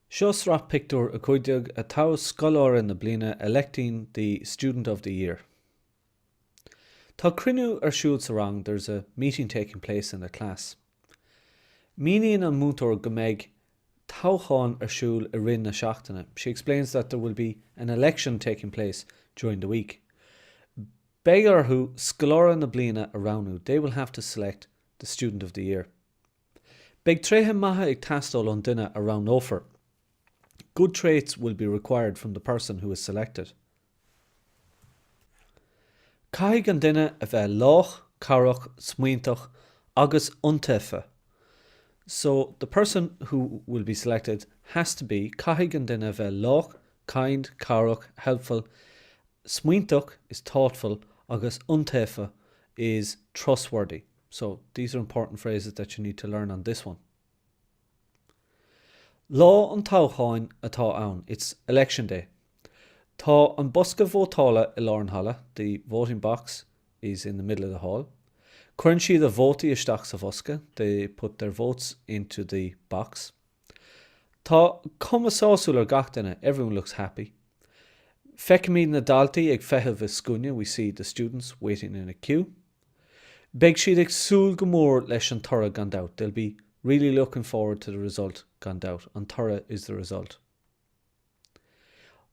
Seo sraith pictiúr 15 ag toghadh scoláire na bliana electing the student of the year. Tá cruinniú ar siúl sa rang there's a meeting taking place in the class. Míníonn an múinteoir go mbeidh toghchán ar siúl i rith na seachtaine she explains that there will be an election taking place during the week. Beidh orthu scoláire na bliana a roghnú they will have to select the student of the year. Beidh tréithe maithe ag teastáil ón duine a roghnófar. Good traits will be required from the person who is selected. Caithfidh an duine a bheith lách, cabhrach, smaointeach agus iontaofa. So, the person who will be selected has to be, Caithfidh an duine a bheith lách, kind, cabhrach, helpful, smaointeach is thoughtful agus iontaofa is trustworthy. So, these are important phrases that you need to learn on this one. Lá an toghcháin atá ann, it's election day. Tá an bosca vótála i lár an halla, the voting box is in the middle of the hall. Cuireann siad a vótaí isteach sa bhosca, they put their votes into the box. Tá cuma sásúil ar gach duine, everyone looks happy. Feicimid na daltaí ag feitheamh i scuaine, we see the students waiting in a queue. Beidh siad ag súil go mór leis an toradh gan dabht, they'll be really looking forward to the result gan dabht, an toradh is the result.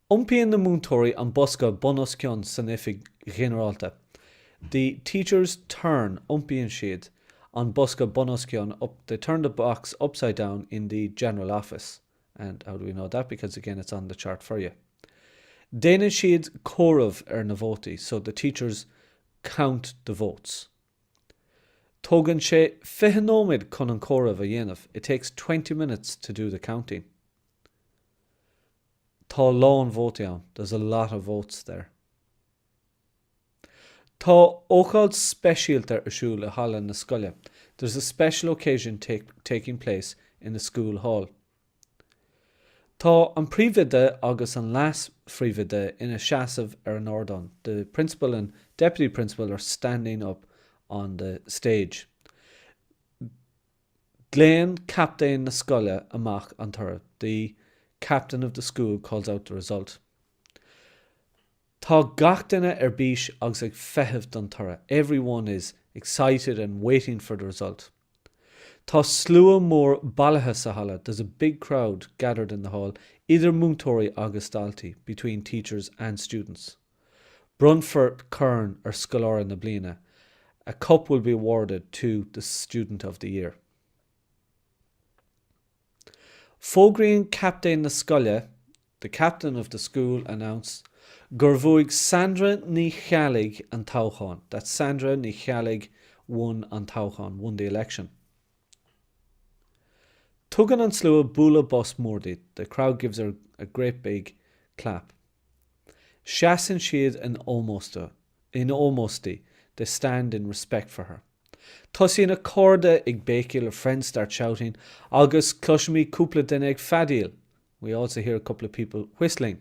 Iompaíonn na múinteoirí an bosca bun os cionn san oifig ghinearálta. The teachers turn, iompaíonn siad, an bosca bun os cionn, up, they turn the box upside down in the general office. And how do we know that? Because again it's on the chart for you. Déanann siad comhaireamh ar na vótaí, so the teachers count the votes. Tógann sé 20 nóiméad chun an comhaireamh a dhéanamh, it takes 20 minutes to do the counting. Tá a lán vótaí ann, there's a lot of votes there. Tá ócáid speisialta ar siúl i halla na scoile, there's a special occasion taking place in the school hall. Tá an príomhoide agus an leas-phríomhoide ina seasamh ar an ardán, the principal and deputy principal are standing up on the stage. Glaonn captaen na scoile amach an toradh, the captain of the school calls out the result. Tá gach duine ar bís agus ag feitheamh don toradh, everyone is excited and waiting for the result. Tá slua mór bailithe sa halla, there's a big crowd gathered in the hall, idir múinteoirí agus daltaí, between teachers and students. Bronnfar corn ar scoláire na bliana, a cup will be awarded to the student of the year. Fógraíonn captaen na scoile, the captain of the school announce, gur bhuaigh Sandra Ní Cheallaigh an toghchán, that Sandra Ní Cheallaigh won an toghchán, won the election. Tugann an slua bualadh bos mór di, the crowd gives her a great big clap. Seasann siad in ómós di, in ómós di, they stand in respect for her. Tosaíonn a cairde ag béicíl, her friends start shouting, agus cloisimid cúpla duine ag feadaíl, we also hear a couple of people whistling.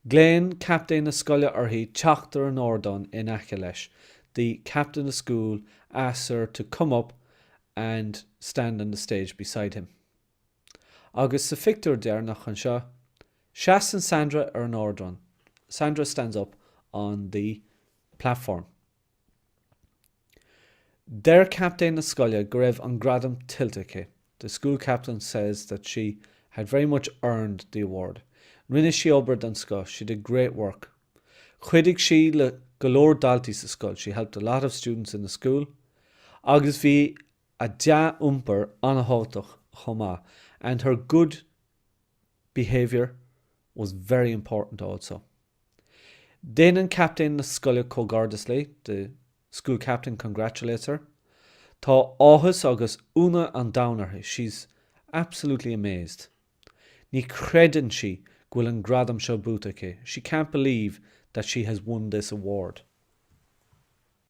Glaonn captaen na scoile uirthi teacht ar an ardán in aice leis, the captain of the school asks her to come up and stand on the stage beside him. Agus sa phictiúr deireanach anseo, seasann Sandra ar an ardán, Sandra stands up on the platform. Deir captaen na scoile go raibh an gradam tuillte aici, the school captain says that she had very much earned the award. Rinne sí obair den scoth, she did great work. Chuidigh sí le go leor daltaí sa scoil, she helped a lot of students in the school. Agus bhí a dea-iompar an-tábhachtach chomh maith, and her good behaviour was very important also. Déanann captaen na scoile comhghairdeas léi, the school captain congratulates her. Tá áthas agus ionadh an domhain uirthi, she's absolutely amazed. Ní chreideann sí go bhfuil an gradam seo buaite aici, she can't believe that she has won this award.